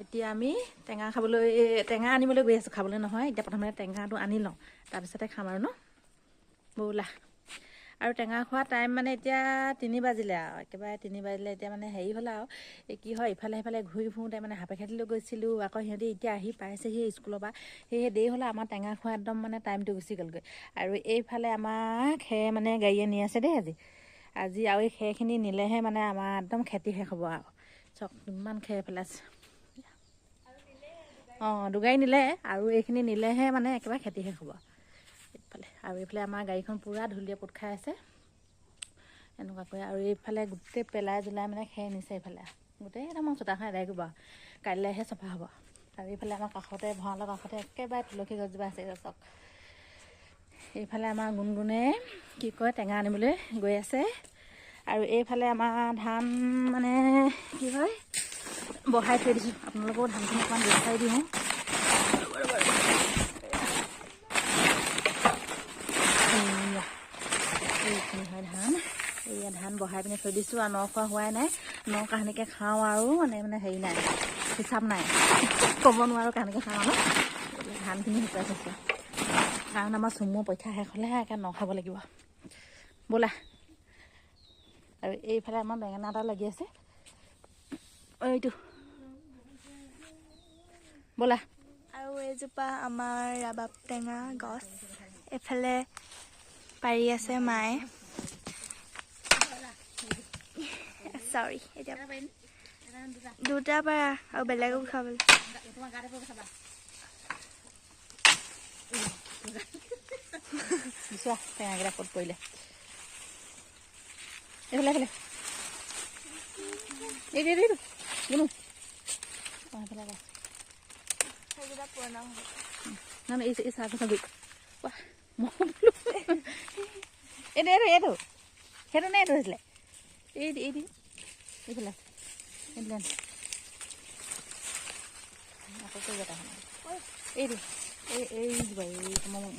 এতিয়া আমি টেঙা খাবলৈ, টেঙা আনিবলৈ গৈ আছোঁ। খাবলৈ নহয়, এতিয়া প্ৰথমতে টেঙাটো আনি লওঁ, তাৰপিছতে খাম আৰু ন। ব'লা। আৰু টেঙা খোৱা টাইম মানে এতিয়া 3 বাজিলে আৰু, একেবাৰে 3 বাজিলে। এতিয়া মানে হেৰি হ'ল আৰু, এই কি হয়, ইফালে সিফালে ঘূৰি ফুৰোঁতে মানে হাপেখাটিলৈ গৈছিলোঁ, আকৌ সিহঁতি এতিয়া আহি পাইছেহি স্কুলৰ পৰা, সেয়েহে দেৰি হ'লে আমাৰ টেঙা খোৱা একদম মানে টাইমটো গুচি গ'লগৈ। আৰু এইফালে আমাৰ খেৰ মানে গাড়ীয়ে নি আছে দেই আজি আজি আৰু এই খেৰখিনি নিলেহে মানে আমাৰ একদম খেতি শেষ হ'ব আৰু। চক ইমান খেৰ পেলাইছে। অঁ, দুগাড়ী নিলে আৰু এইখিনি নিলেহে মানে একেবাৰে খেতি শেষ হ'ব এইফালে। আৰু এইফালে আমাৰ গাড়ীখন পূৰা ধূলিয়ে পোত খাই আছে এনেকুৱাকৈ। আৰু এইফালে গোটেই পেলাই জোলাই মানে খেৰ নিছে এইফালে গোটেই একদম চোতালখন এদাই কৰিব, কাইলৈহে চফা হ'ব। আৰু এইফালে আমাৰ কাষতে ভঁৰালৰ কাষতে একেবাৰে তুলসী গছজোপা আছে চক। এইফালে আমাৰ গুণগুণে কি কয় টেঙা আনিবলৈ গৈ আছে। আৰু এইফালে আমাৰ ধান মানে কি হয় বহাই থৈ দিছোঁ। আপোনালোকেও ধানখিনি অকণমান দেখুৱাই দিওঁ। এইখিনি হয় ধান, এয়া ধান বহাই পিনে থৈ দিছোঁ। আৰু ন খোৱা হোৱাই নাই, ন কাহানিকৈ খাওঁ আৰু মানে মানে হেৰি নাই, হিচাপ নাই, ক'ব নোৱাৰোঁ কাহানিকৈ খাওঁ আৰু। ধানখিনি শুকুৱাই থৈছোঁ, কাৰণ আমাৰ চুমু পৰীক্ষা শেষ হ'লেহে একে ন খাব লাগিব। ব'লা। আৰু এইফালে আমাৰ বেঙেনা এটা লাগি আছে, এইটো ব'লা। আৰু এইজোপা আমাৰ ৰাবাব টেঙা গছ, এইফালে পাৰি আছে মায়ে। চৰি, এতিয়া দুটা পাৰা আৰু বেলেগো খাবলৈ। টেঙাকেইটা ক'ত পৰিলে? এইফালে এইফালে, এইটো এইটো এইটো গুণু, অঁ এইফালে নহয়, এই চাহ গছৰ গুৰি। মই বোলো এইটো এইটো এইটো সেইটো নে এইটো হৈছিলে? এইটো এইটো এইফালে এইফালে আকৌ কেইটা এইটো এই এই এই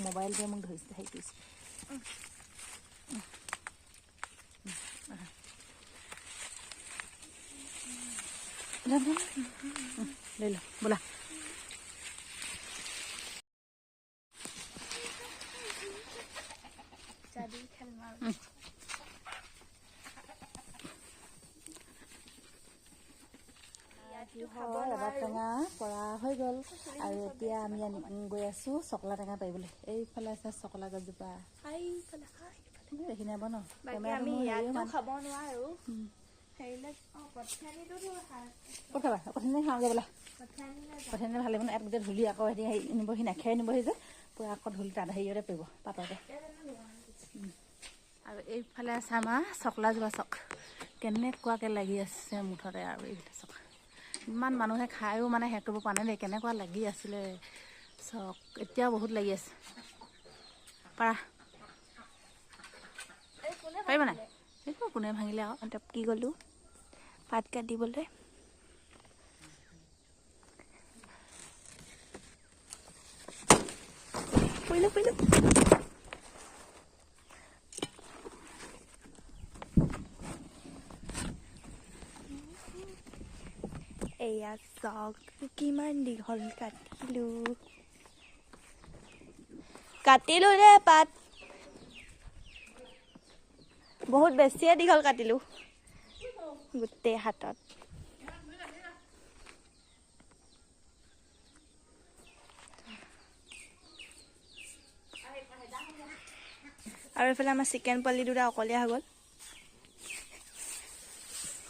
মোবাইলটোৱে মোক ধৰিছে, হেৰি কৰিছে। লৈ ল ব'লা। ৰবাব টেঙা পৰা হৈ গ'ল। আৰু এতিয়া আমি গৈ আছোঁ চকলা টেঙা পাৰিবলৈ। এইফালে আছে চকলা গছজোপা, দেখি নাপাব ন। ক'ত খাবা? কঠিয়ানি খাওঁগৈ বোলা। কঠিয়ানি ভাল লাগিব ন? ইয়াত গোটেই ধূলি, আকৌ হেৰি হেৰি নিবহি নাখেৰে নিবহি যে, পূৰা আকৌ ধূলি তাত হেৰিয়তে পৰিব পাততে। আৰু এইফালে আছে আমাৰ চকলা জোপা। চক কেনেকুৱাকৈ লাগি আছে মুঠতে। আৰু এইফালে চক ইমান মানুহে খায়ো মানে শেষ কৰিব পৰা নাই দেই, কেনেকুৱা লাগি আছিলে চক। এতিয়াও বহুত লাগি আছে। পাৰা পাৰিব নাই? সেইটো কোনে ভাঙিলে আকৌ? টপকি গ'লোঁ পাত কাটিবলৈ। পৰিলোঁ পৰিলোঁ। এয়া চাওক কিমান দীঘল কাটিলোঁ, কাটিলোঁ দেই পাত, বহুত বেছিয়ে দীঘল কাটিলোঁ গোটেই হাতত। আৰু এইফালে আমাৰ চিকেন পোৱালি দুটা অকলীয়া হৈ গ'ল।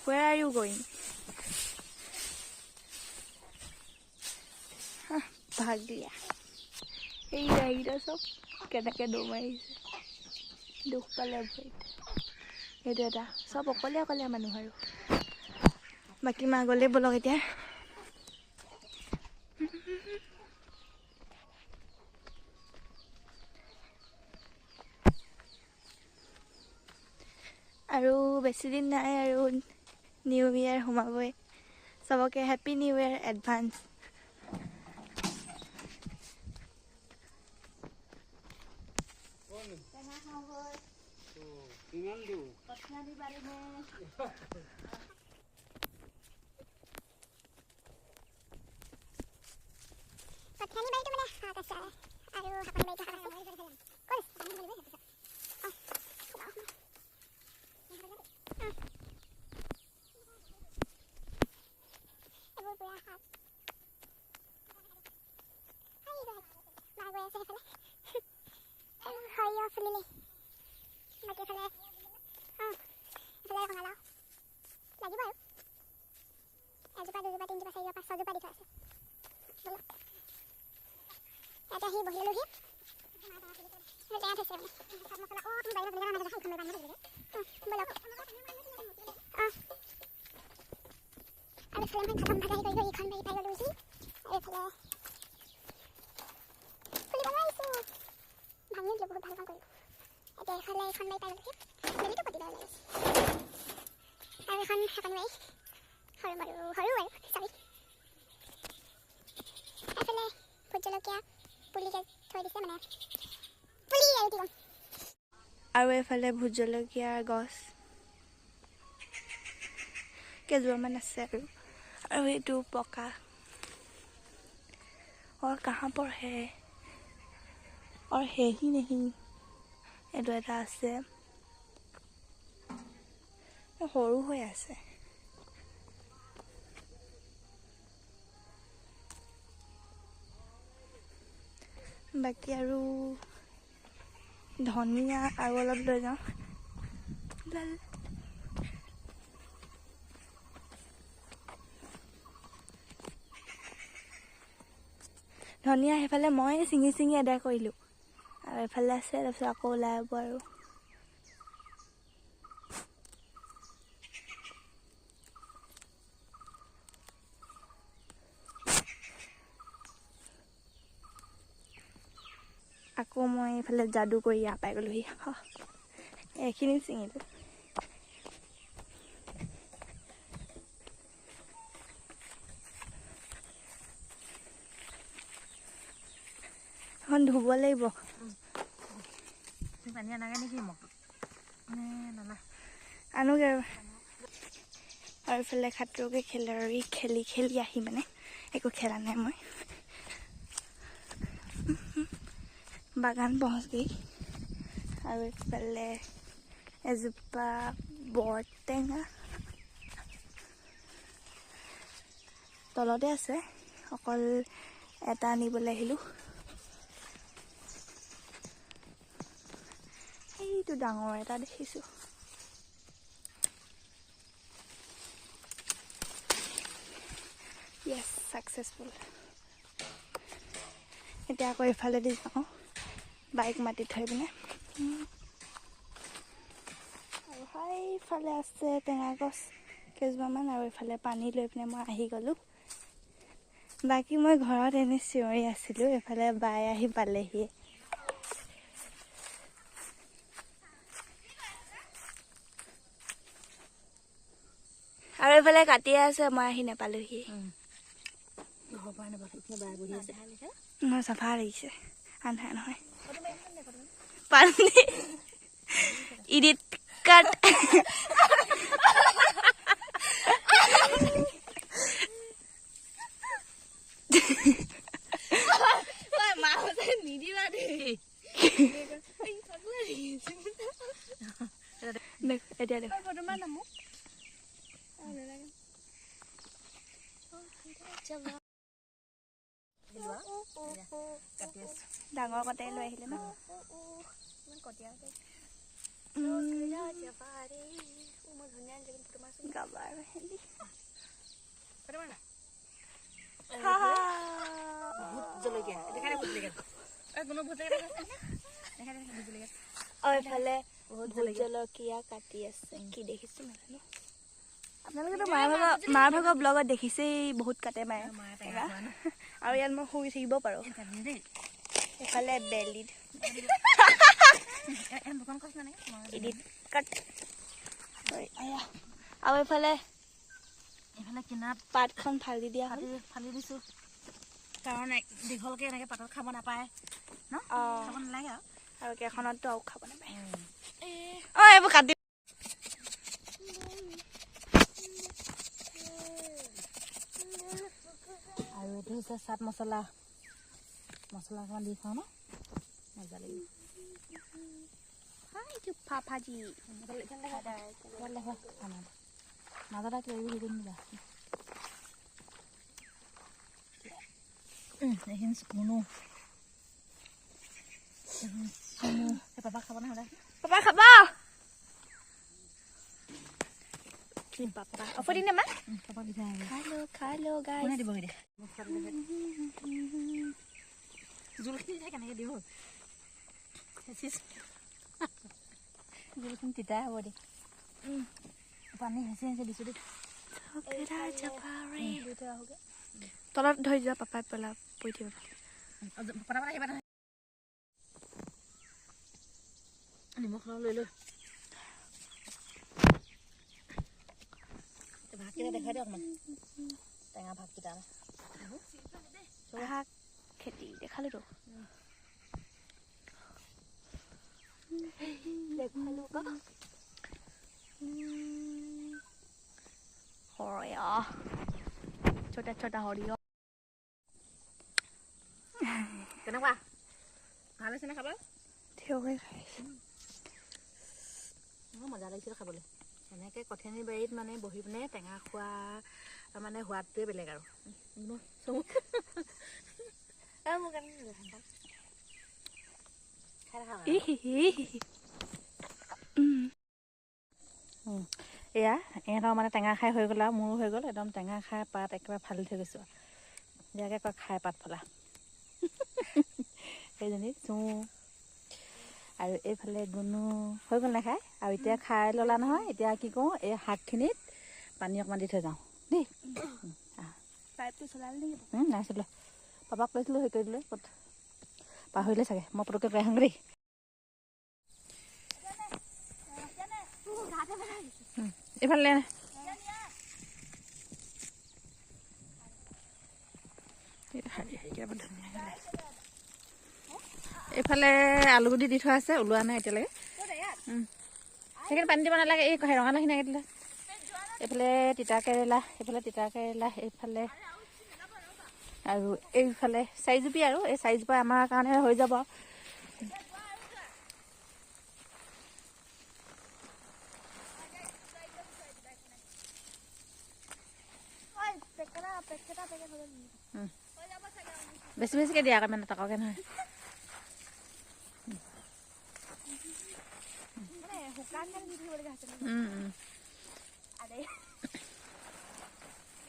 Where are you going? ভাগিয়া এই এইকেইটা চব কেনেকৈ দৌৰ মাৰিছে, দুখ পালে ভৰিত। সেইটো এটা চব অকলীয়া অকলীয়া মানুহ। আৰু বাকী মা গ'লেই ব'লক এতিয়া। আৰু বেছিদিন নাই আৰু নিউ ইয়েৰ সোমাবই। চবকে হেপী নিউ ইয়েৰ এডভান্স। আৰু এইফালে ভোট জলকীয়াৰ গছ কেইজোপামান আছে আৰু আৰু এইটো পকা और कहाँ पर है और है ही नहीं। এইটো এটা আছে, সৰু হৈ আছে। বাকী আৰু ধনিয়া আৰু অলপ লৈ যাওঁ। ধনিয়া সেইফালে মই ছিঙি ছিঙি আদায় কৰিলোঁ আৰু এইফালে আছে, তাৰপিছত আকৌ ওলাই হ'ব আৰু। আকৌ মই এইফালে যাদু কৰি ইয়াৰ পাই গ'লোহি, এইখিনি ছিঙিলোঁ। এখন ধুব লাগিব। আনোগে আৰু। এইফালে খাতৰকে খেলৰি খেলি খেলি আহি মানে একো খেলা নাই মই। বাগান পहुঁচ গৈ। আৰু এইফালে এজোপা বৰটেঙা তলতে আছে, অকল এটা আনিবলৈ আহিলোঁ। এইটো ডাঙৰ এটা দেখিছোঁ। য়েছ, ছাকচেছফুল। এতিয়া আকৌ এইফালেদি যাওঁ, বাইক মাতি থৈ পিনে। আৰু সেইফালে আছে টেঙা গছ কেইজোপামান, আৰু এইফালে পানী লৈ পিনে মই আহি গ'লোঁ। বাকী মই ঘৰত এনেই চিঞৰি আছিলোঁ, এইফালে বাই আহি পালেহি। আৰু এইফালে কাটিয়ে আছে, মই আহি নাপালোহি। নহয়, চাফা লাগিছে, আন্ধাৰ নহয়। পানী ইডিট কাট। এতিয়া দেখ ডাঙৰ কটাই লৈ আহিলে ন। এইফালে জলকীয়া কাটি আছে, কি দেখিছো নাজানো। আপোনালোকেতো মাৰ ভাগৰ ব্লগত দেখিছেই, বহুত কাটে মায়ে। আৰু ইয়াত মই শুই থাকিব পাৰোঁ। এইফালে বেলিত আৰু এইফালে পাতখন ফালি দিয়া হ'ল, ফালি দিছোঁ কাৰণ দীঘলকে এনেকে পাতত খাব নাপায় ন, খাব নালাগে আৰু। আৰু কেইখনততো আৰু খাব নাপায়। অঁ, এইবোৰ কাটি আৰু এইটো হৈছে চাট মছলা, মছলা অকণমান দি খাওঁ ন, মজা লাগিব। ভাজি মাজতে কিবা কিবি হেৰি নিবা। এইখিনি মুনু, পাপা খাব নে সদায়? পাপা খাব। পাপা অফ দিনে মা খাই লো গাইস। দিব জোলখিনি কেনেকৈ দিওঁ, জোলখিনি তিতাই হ'ব দে। পানী হেঁচি হেঁচি দিছোঁ দেই। তলত ধৰি যোৱা, পাপাই পেলা পৰি থাকিব। আহিবা নহয়, নিমখ লৈ লৈ ভাতকেইটা দেখুৱাই দিয়ক অকণমান, টেঙা ভাতকেইটা। শাক খেতি দেখালোতো, দেখুৱালো। সৰিয়হ, छोटा छोटा সৰিয়হ। কেনেকুৱা, ভাল হৈছে নে খাব? থিয় হৈ খাইছে, মজা লাগিছিল খাবলৈ। এনেকৈ কঠীয়ানি বাৰীত মানে বহি পিনে টেঙা খোৱা মানে সোৱাদটোৱে বেলেগ আৰু। এয়া ইহঁতৰ মানে টেঙা খাই হৈ গ'ল আৰু মোৰো হৈ গ'ল। একদম টেঙা খাই পাত একেবাৰে ফালি থৈ গৈছোঁ। ইয়াকে কয় খাই পাত ফলা। সেইজনী চুঁ আৰু এইফালে গুণু হৈ গ'ল নাখায়। আৰু এতিয়া খাই ল'লা নহয়, এতিয়া কি কৰোঁ, এই শাকখিনিত পানী অকণমান দি থৈ যাওঁ দেই। নাই চলোৱা, পাপাক কৈছিলোঁ সেই কৰি দিলে, ক'ত পাহৰিলে চাগে। মই পটককৈ গৈ আহোঁগৈ দেই। এইফালে এইফালে আলুগুটি দি থোৱা আছে, ওলোৱা নাই এতিয়ালৈকে। সেইখিনি পানী দিব নালাগে, এই ৰঙালাওখিনি আগে দিলে। এইফালে তিতা কেৰেলা, এইফালে তিতা কেৰেলা, এইফালে আৰু এইফালে চাৰিজুপি। আৰু এই চাৰিজোপা আমাৰ কাৰণে হৈ যাব। বেছি বেছিকৈ দিয়া আকৌ, ইমান টকাকে নহয়।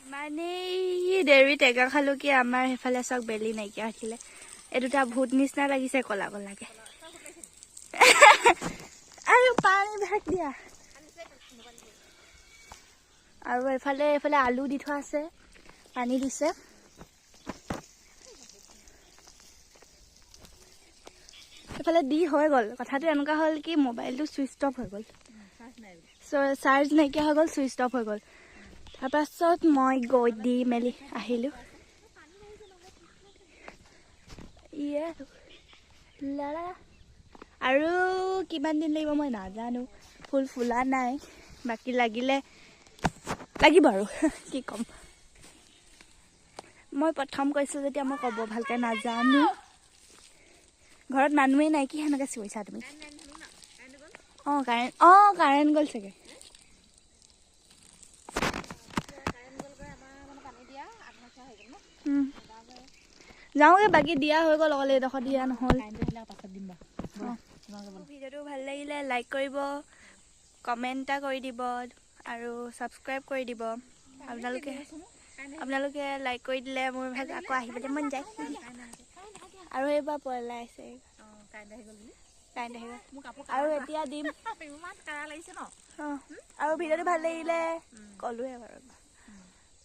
ইমানেই দেৰি টেঙা খালো কি আমাৰ সেইফালে চাওক বেলি নাইকিয়া হৈছিলে। এই দুটা ভূত নিচিনা লাগিছে, কলা কলাকে। আৰু পানী ভাগ দিয়া। আৰু এইফালে এইফালে আলু দি থোৱা আছে, পানী দিছে। এইফালে দি হৈ গ'ল। কথাটো এনেকুৱা হ'ল কি, মোবাইলটো ছুইচ অফ হৈ গ'ল, চাৰ্জ নাইকিয়া হৈ গ'ল, ছুইচ অফ হৈ গ'ল। তাৰপাছত মই গৈ দি মেলি আহিলোঁ। আৰু কিমান দিন লাগিব মই নাজানো, ফুল ফুলা নাই, বাকী লাগিলে লাগিব আৰু কি ক'ম। মই প্ৰথম কৈছোঁ যেতিয়া মই ক'ব ভালকৈ নাজানো। ঘৰত মানুহেই নাই, কি সেনেকৈ চিঞৰিছা তুমি? অঁ কাৰেণ্ট, অঁ কাৰেণ্ট গ'ল চাগে। যাওঁগৈ, বাকী দিয়া হৈ গ'ল, অকল এইডোখৰ দিয়া নহ'ল। ভিডিঅ'টো ভাল লাগিলে লাইক কৰিব, কমেণ্ট এটা কৰি দিব আৰু ছাবস্ক্ৰাইব কৰি দিব। আপোনালোকে লাইক কৰি দিলে মোৰ ভাল আকৌ আহিবলৈ মন যায়। আৰু এইবাৰ পলাই আছে, কাৰেণ্ট আহি গ'ল। আৰু এতিয়া দিম। অঁ, আৰু ভিডিঅ'টো ভাল লাগিলে ক'লোৱে বাৰু।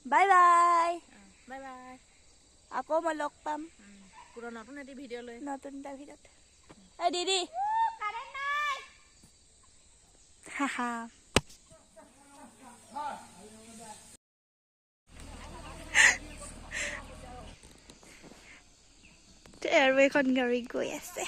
Bye bye, bye bye. আকৌ মই লগ পাম নতুন এটি ভিডিঅ' লৈ, নতুন এটা ভিডিঅ'ত। এই দিদি, হাহা। আৰু এখন গাড়ী গৈ আছে।